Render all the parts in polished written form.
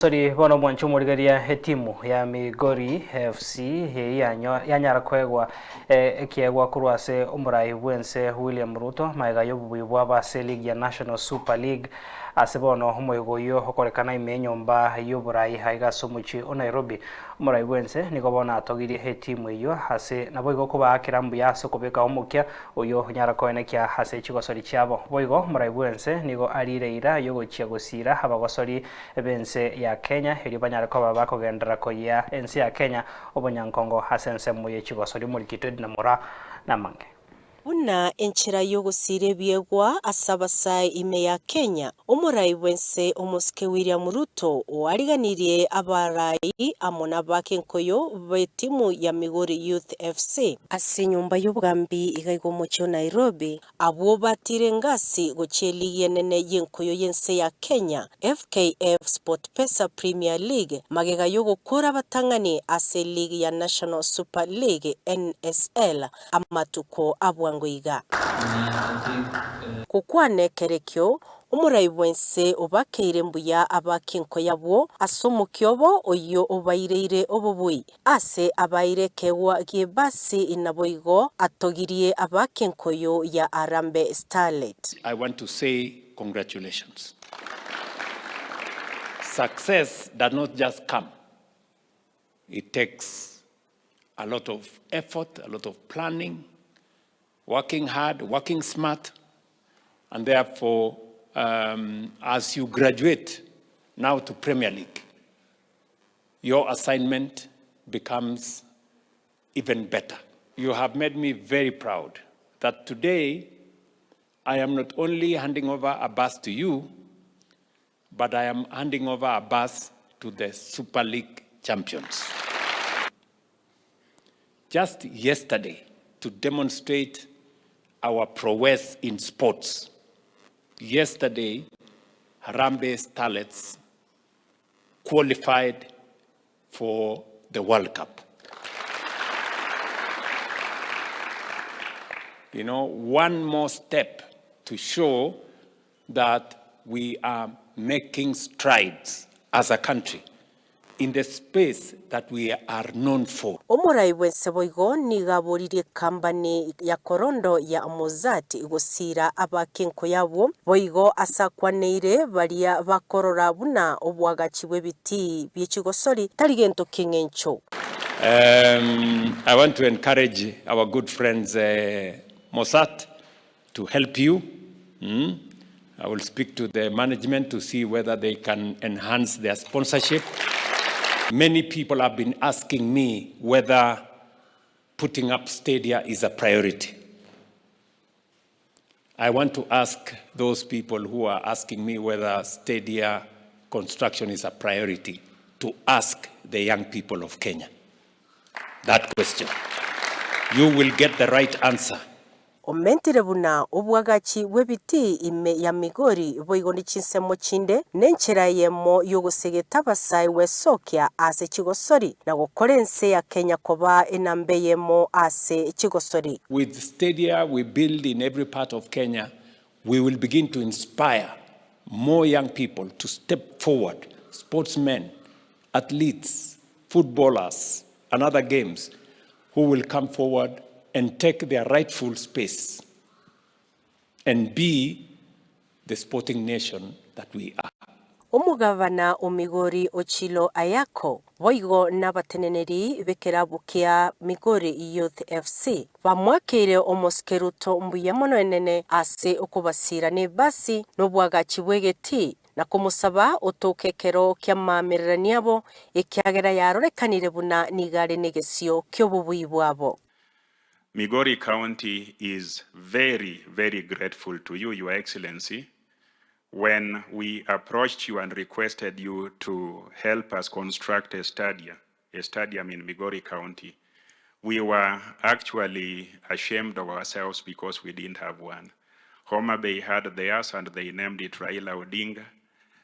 Sori bono omwanchi omorigereria etimu ya Migori FC eye yanyara koegwa ekiegwa korwa ase omorai bwense William Ruto magega y'obobui bwabo ase eligi ya National Super League ase bono omoyega oyio okorekana ime y'enyomba y'oborai aiga ase omochie o Nairobi. Omorai bwense nigo bono atogirie etimu eyio ase naboigo kobaakera mbuya ase okobeka omokia Oyio onyara koenekia ase chigosori chiabo. Boigo omorai bw'ense nigo ariire eira y'ogochia gosiira abagosori b'ense ya Kenya, erio banyare koba bakogenderera koyia ense ya Kenya obonyankongo ase ensemo ye chigosori. Omorikito Edna Moraa namange. Buna enchera y'ogosiira ebiegwa ase abasae ime ya Kenya, Omorai bw'ense omosike William Ruto oariganirie abarai amo n'abakenkoyo b'etimu ya Migori Youth FC, ase enyomba y'obogambi iga iga omochie o Nairobi, abwo batiire engasi gochia eligi enene y'enkoyo y'ense ya Kenya, FKF SportPesa Premier League, magega y'ogokora abatang'ani ase eligi ya National Super League, NSL, amatuko a bwango iga. Gokwana ekero ekio, omorai bw'ense obakeire mbuya abakinko yabwo ase omokia obo oyio obaireire obobui. Ase abaeire ekeegwa gi'ebasi naboigo atogirie abakinkoyo ya Harambee Starlet. I want to say congratulations. Success does not just come. It takes a lot of effort, a lot of planning, working hard, working smart, and therefore um, as you graduate now to Premier League, your assignment becomes even better. You have made me very proud that today I am not only handing over a bus to you, But I am handing over a bus to the Super League champions. Just yesterday, to demonstrate our prowess in sports, yesterday, Harambee Starlets qualified for the World Cup. You know, one more step to show that we are making strides as a country in the space that we are known for. Omorai bw'ense boigo nigo aboririe ekambani ya Korondo ya Mozart gosiira abakenko yabwo, boigo ase akwaneire baria bakorora buna oboagachi bw'ebitii bie chigosori tari gento ki'eng'encho. I want to encourage our good friends Mozart to help you mm? I will speak to the management to see whether they can enhance their sponsorship. Many people have been asking me whether putting up stadia is a priority. I want to ask those people who are asking me whether stadia construction is a priority to ask the young people of Kenya that question. You will get the right answer. Omentire buna obwagachi bw'ebitii ime ya Migori boigo ne chinsemo chinde, nenchera eyemo y'ogosegeta abasae gwesokia ase chigosori na gokora ense ya Kenya koba enamba eyemo ase chigosori. With stadia we build in every part of Kenya, we will begin to inspire more young people to step forward, sportsmen, athletes, footballers and other games who will come forward and take their rightful space and be the sporting nation that we are. Omogabana o Migori Ochilo Ayako, boigo nabateneneri b'ekerabu kia Migori Youth FC, bamoakeire omosike Ruto mbuya mono enene ase okobasiira nebasi nobwagachi bw'egetii na komosaba otoke ekero ki'amaamererania abo, ekiagera yarorekanire buna nigo are negesio ki'obobui bwabo. Migori County is very, very grateful to you, Your Excellency, when we approached you and requested you to help us construct a stadia, a stadium in Migori County. We were actually ashamed of ourselves because we didn't have one. Homa Bay had theirs and they named it Raila Odinga.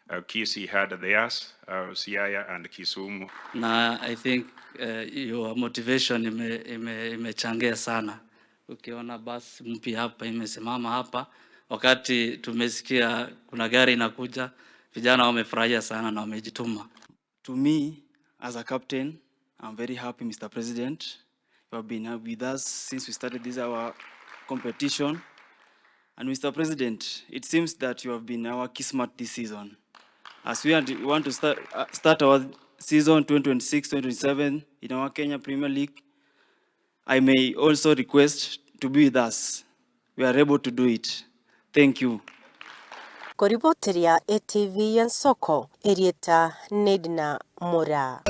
Uh, Kisii had theirs, uh, Siaya and Kisumu. Na I think uh, your motivation imechangia ime, sana. Ukiona basi mpya hapa imesimama hapa, wakati tumesikia kuna gari inakuja, vijana wamefurahia sana na wamejituma. To me, as a captain, I'm very happy, Mr. President. You have been with us since we started this our competition. And Mr. President, it seems that you have been our kismat this season. As we want to start our season 2026-2027 in our Kenya Premier League, I may also request to be with us. We are able to do it. Thank you. Koriboteria ATV y'ensoko, erieta n'Edna Moraa.